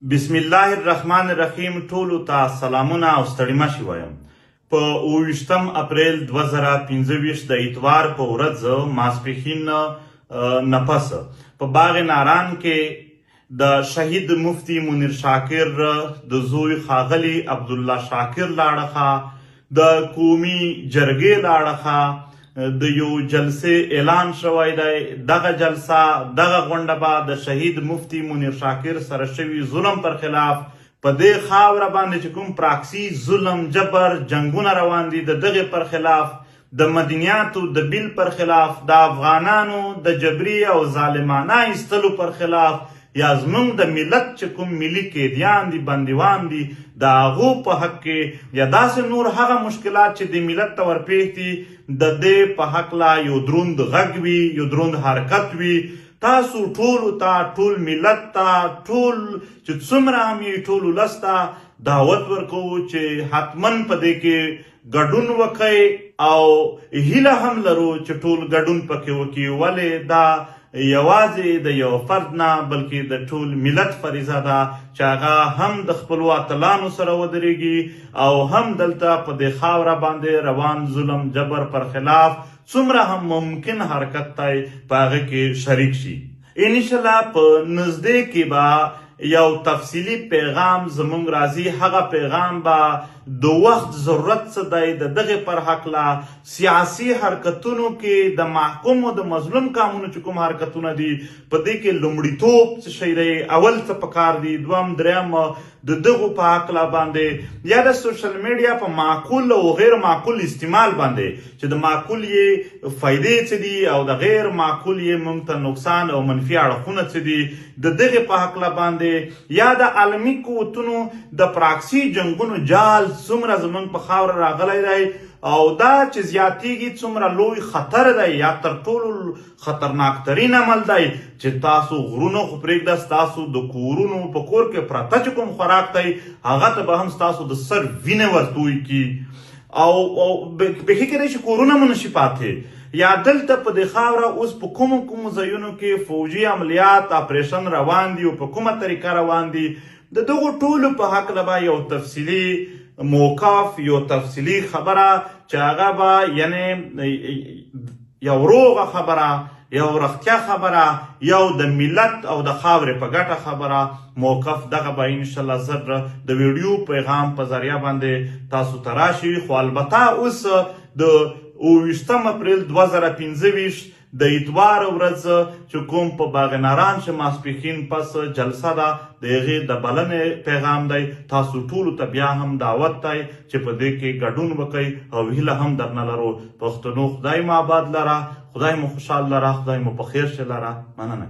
بسم الله الرحمن الرحیم. ټولو ته سلامونه او ستړي مشي وایم. په 27 اپریل 2025 د اتوار په ورځ ماسپښین نفس په باغ ناران کې د شهید مفتی منیر شاکر د زوی ښاغلي عبدالله شاکر لاړخه د قومي جرګې لاړخه د یو جلسې اعلان شوی دی. دغه جلسه، دغه غونډه به د شهید مفتی منیر شاکر سره شوي ظلم پر خلاف، په دې خاوره باندې چې کوم پراکسي ظلم، جبر، جنگونه روان دي، د دغه پر خلاف، د مدنیاتو د بیل پر خلاف، د افغانانو د جبري او ظالمانه ایستلو پر خلاف، یا زمونږ د ملت چې کوم ملي قیدیان دي، بندیوان دي، د هغو په حق کې، یا داسې نور هغه مشکلات چې د ملت ته ورپېښ دي، د دې په هکله یو دروند غږ وي، یو دروند حرکت وي. تاسو ټولو ته، ټول ملت ته، ټول چې څومره هم یې، ټول ولس ته دعوت ورکوو چې حتما په دې کې ګډون وکړئ، او هیله هم لرو چې ټول ګډون پکې وکړي. ولې دا یوازې د یو فرد نه، بلکې د ټول ملت فریضه ده چې هغه هم د خپلو اتلانو سره ودرېږي او هم دلته په دې خاوره باندې روان ظلم جبر پر خلاف څومره هم ممکن حرکت دی، په هغه کې شریک شي. انشاءالله په نږدې کې به یو تفصیلی پیغام زمونږ راځي. هغه پیغام به د وخت ضرورت څه دی، د دغه پر هکله، سیاسي حرکتونو کې د محکوم او د مظلوم قامونو چې کوم حرکتونه دي، په دې کې لومړیتوب څه شی دی، اول څه پکار دي، دوم، دریم، د دغو په هکله باندې، یا د سوشل میډیا په معقول او غیر معقول استعمال باندې چې د معقول یې فایدې څه دي او د غیر معقول یې موږ ته نقصان او منفي اړخونه څه دي، د دغه په هکله باندې، یا د عالمي قوتونو د پراکسي جنگونو جال څومره زمونږ په خاوره راغلی دی او دا چې زیاتیږي څومره لوی خطر دی، یا تر ټولو خطرناک ترین عمل دی چې تاسو غرونه خو پرېږده، ستاسو د کورونو په کور کې پرته چې کوم خوراک دی، هغه ته به هم ستاسو د سر وینه ورتوی کی، او بیخي کېدای شي کورونه مو نشي پاتې. یا دلته په دې خاوره اوس په کومو کومو ځایونو کې فوجي عملیات، اپریشن روان دي او په کومه طریقه روان دي، د دغو ټولو په هکله به یو تفصیلي موقف، یو تفصیلي خبره چې هغه به یعنی یو روغه خبره، یو رښتیا خبره، یو د ملت او د خاورې په ګټه خبره، موقف، دغه به انشاءالله زر د ویډیو پیغام په ذریعه باندې تاسو ته راشي. خو البته اوس د 27 اپریل 2025 د اتوار ورځ چې کوم په باغ ناران چې ماسپښین پس جلسه ده، د هغې د بلنې پیغام دی. تاسو ټولو ته بیا هم دعوت دی چې په دې کې ګډون وکئ او هیله هم درنه لرو. پښتنو، خدای مو آباد لره، خدای مو خوشحال لره، خدای مو په خیر شه لره. مننه.